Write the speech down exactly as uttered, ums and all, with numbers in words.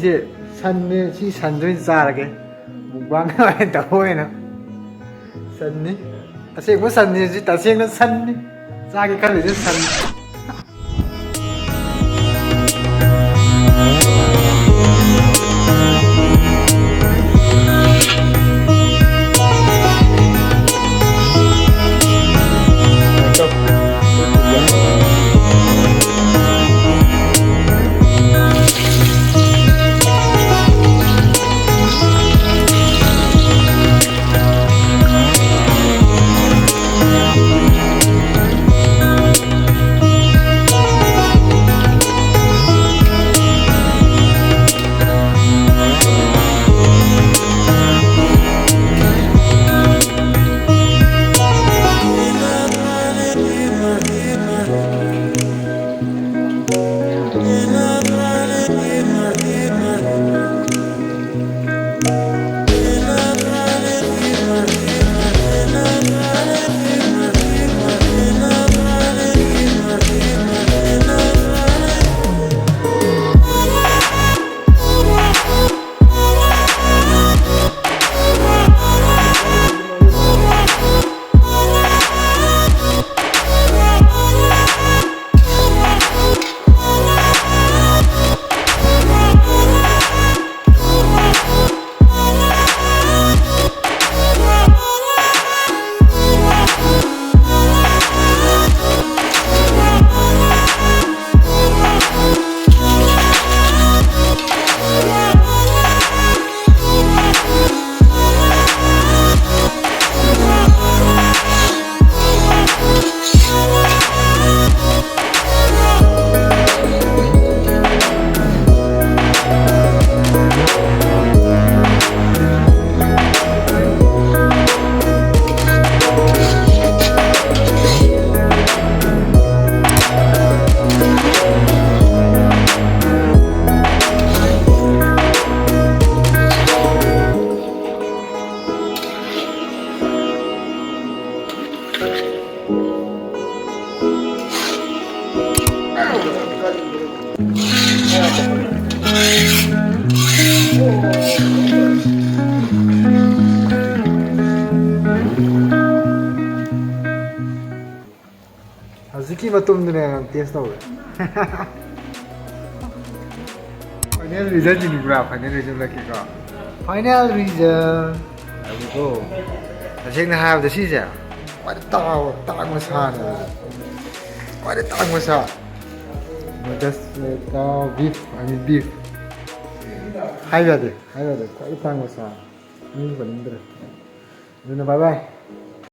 ꯁꯤ ꯁꯟꯅꯤ, ꯁꯤ ꯁꯟꯁꯦ ꯑꯣꯏꯅ ꯆꯥꯔꯒꯦ꯫ ꯃꯨꯛꯕꯥꯡ ꯑꯣꯏꯅ ꯇꯧꯕ ꯑꯣꯏꯅ꯫ ꯁꯟꯅꯤ꯫ ꯑꯁꯦꯡꯕ ꯁꯟꯅꯤ, ꯁꯤ ꯇꯁꯦꯡꯅ ꯁꯟꯅꯤ꯫ ꯆꯥꯒꯦ ꯈꯜꯂꯤꯁꯦ ꯁꯟ꯫ ꯁꯤ ꯃꯇꯨꯝꯗꯨꯅꯦ ꯌꯥꯝ ꯇꯦꯁ ꯇꯧꯋꯦ꯫ ꯐꯥꯏꯅꯦꯜ ꯔꯤꯖꯜꯁꯤꯅꯤ ꯄꯨꯔꯥ ꯐꯥꯏꯅꯦꯜ ꯔꯤꯖꯜ ꯂꯥꯛꯀꯦꯀꯣ꯫ ꯐꯥꯏꯅꯦꯜ ꯔꯤꯖꯜ ꯍꯥꯏꯕꯗꯣ, ꯇꯁꯦꯡꯅ ꯍꯥꯏꯔꯕꯗ ꯁꯤꯁꯦ ꯈ꯭ꯋꯥꯏꯗꯩ ꯇꯥꯡꯕ ꯇꯥꯡꯕ ꯁꯥꯅꯦꯕ꯫ ꯈ꯭ꯋꯥꯏꯗꯩ ꯇꯥꯡꯕ ꯁꯥ꯫ ꯃꯗꯁ ꯀꯥꯎ ꯕꯤꯐ ꯑꯥꯏ ꯃꯤꯟ ꯕꯤꯐ꯫ ꯍꯥꯏꯕ ꯌꯥꯗꯦ, ꯍꯥꯏꯕ ꯌꯥꯗꯦ꯫ ꯈ꯭ꯋꯥꯏꯗꯩ ꯇꯥꯡꯕ ꯁꯥ꯫ ꯃꯤ ꯄꯟꯅꯤꯡꯗ꯭ꯔꯦ꯫ ꯑꯗꯨꯅ bye bye꯫